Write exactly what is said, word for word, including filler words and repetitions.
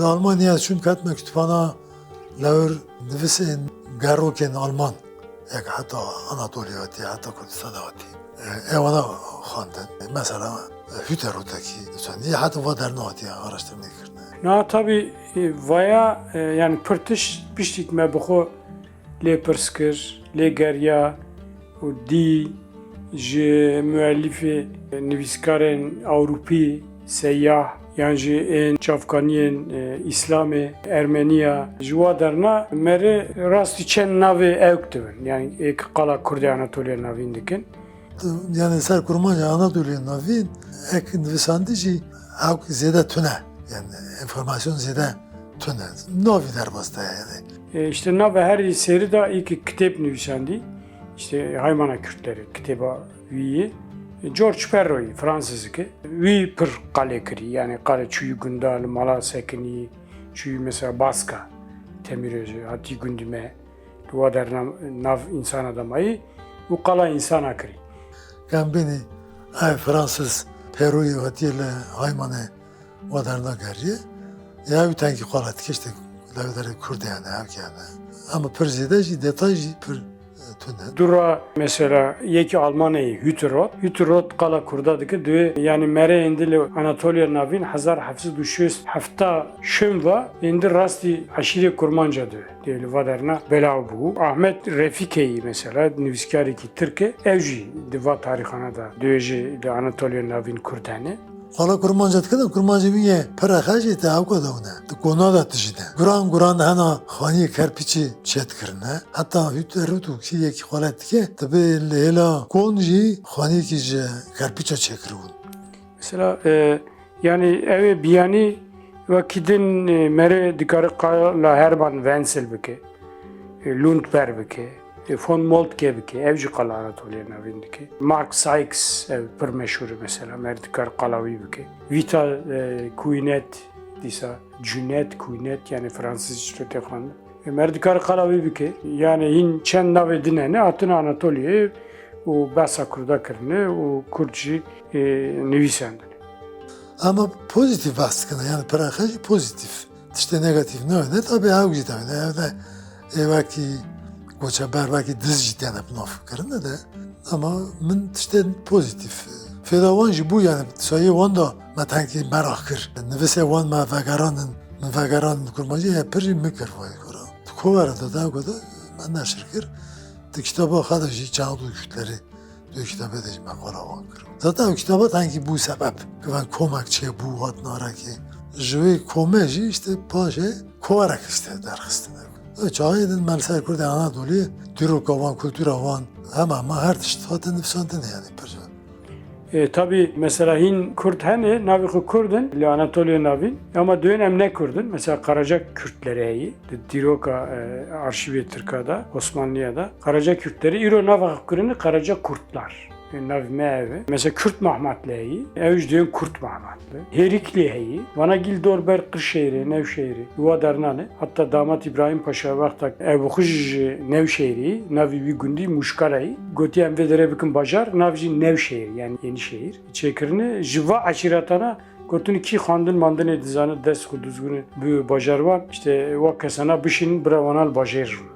Almanya çûm ketime kütüphana lewr nivîsên gerokên Alman. Ek heta Anatoliya hatî, heta Kurdistanê hatî. E, ewana xwendin. Mesela, e, Hütter Rot'taki nivîsandî, heta va derna hatî araştırma kirine. Na tabii, e, vaya, e, yani pir tişt piştî me bi xwe lêpirs kir, lê geriya û dî ji muellifê, nivîskarên Ewropî, seyyah, yan jî ên çavkaniyên, e, Îslamê, Ermeniya, ji wa derna merê rastî çend navê ewk dibin. Yani ê ki qala Kurdê Anatoliya Navîn dikin. Yani ser kurmanca Anatoliya Navîn ek nivîsandî jî ewk zêde tune. Yani enformasyon zêde tune. Navî derbas de yani. E, işte navê herî sêri de ê ki kitêb nivîsandî. İşte Haymana Kürtleri kitêba wî yê. George Perro'yî, Fransizike. Wî pir qalê kirî, yani qalê çûyî gunda, li mala sekinî, çûyî mesela Baska, Temîrozê, hatî gundî me, li wa derna nav însana de mayî û qala însana kirî. Gambînî ev Fransiz Perro'yî hatiye li Haymanê wa derna geriye. Ya ew tengî qala dike işte lewderê Kurd yani, ev yani. Ama pir zêde jî, detay jî pir, e, tune. Dura mesela yekî Almanê Hütterot. Hütterot qala Kurda dike, dê yani merê êndî li Anatoliya Navîn hezar heft sed û şêst hefta şin va, êndî rastî eşîrê Kurmanca dê. Dê li va derna belav bû. Ahmet Refikeyî mesela, nivîskarekî Tirk e, ew jî di va tarîxana de dê jî li Anatoliya Navîn Kurd hene. Qala Kurmanca dike de, Kurmancê wî yê pir rexe jî te ewka de hûn e. Di kona de tijî de. Guran guran hena xaniyê kerpiçê çêdikirine. Heta Hütterot û kî yekî xalet dike, dibe li hêla kon jî xaniyekî ji kerpiça çêkiribûn. Mesela, e, yani ew ê biyanî wekî din, e, merê dikare qala Hermann Wenzel bike. E, Lundberg bike, e, von Moltke bike, ew jî qala Anatoliya Navîn dike. Mark Sykes, ew pir meşhûr e mesela, mer dikar qala wî bike. Vita, e, Quinet, dîsa Junet Quinet, yani Fransizî çi tê xwendin. E, mer dikar qala wî bike. Yani hîn çend navê din hene, hatine Anatoliyê û behsa Kurda kirine û Kurd jî, e, nivîsandine. Ama pozîtîf behs dikine, yani piraxe jî pozîtîf. Tiştê negatîf nayêne, tabi ew jî tayêne. Ev de ê wekî koçeber, wekî diz jî têne bi nav kirine de. Ama min tiştê pozîtîf. Fêda wan jî bû, yani sayê wan da me tenkî meraq kir. Nivîsê wan me vegerandin, min vegerandin kurmancî, hê pir jî min kir vay kora. Di kovara de, da goda me neşir kir. Di kitaba xwe de jî çaxdû Kürtleri Di kitaba de jî me qala wan kir. Zaten ew kitaba tenkî bû sebeb. Ki ben komek çêbû, hat narekê. Ji wê kome jî işte paşê kovarek işte derxistine. Ew çaxê din me li ser Kurdê Anadolî dîroka wan, kultura wan, hema me her tişt hatin nivîsandinê yani pir. E, tabi mesela hîn Kurd hene, navê xwe Kurd in, li Anatoliya Navîn. Ama duyên em ne Kurd in. Mesela Karaca Kürtleri heyî. Di dîroka, e, arşîvê Tirka de, Osmanliya de, Karaca Kürtleri, îro nava xwe kirine Karaca Kurtlar. E, navê me ev e. Mesela Kürt Mahmatlî heyî, ew ji duyên Kurt Mahmatli. Hêriklî heyî, vana gîl dor ber Qirşehîrê, Newşehîrê, wa dernane. Hatta damat Îbrahîm Paşa wexta ew bi xwe jî ji Newşehîrî, navê wî gundî Muşkara yî. Gotî em vê derê bikin bajar, nav jî Newşehîr, yani Yenişehîr. Çêkirine, ji va eşîretana gotin kî xwendin mandinê dizane dest xwe dizgûne bi bajarwan, işte wa kesana bişînin bira wana li bajêr rûn.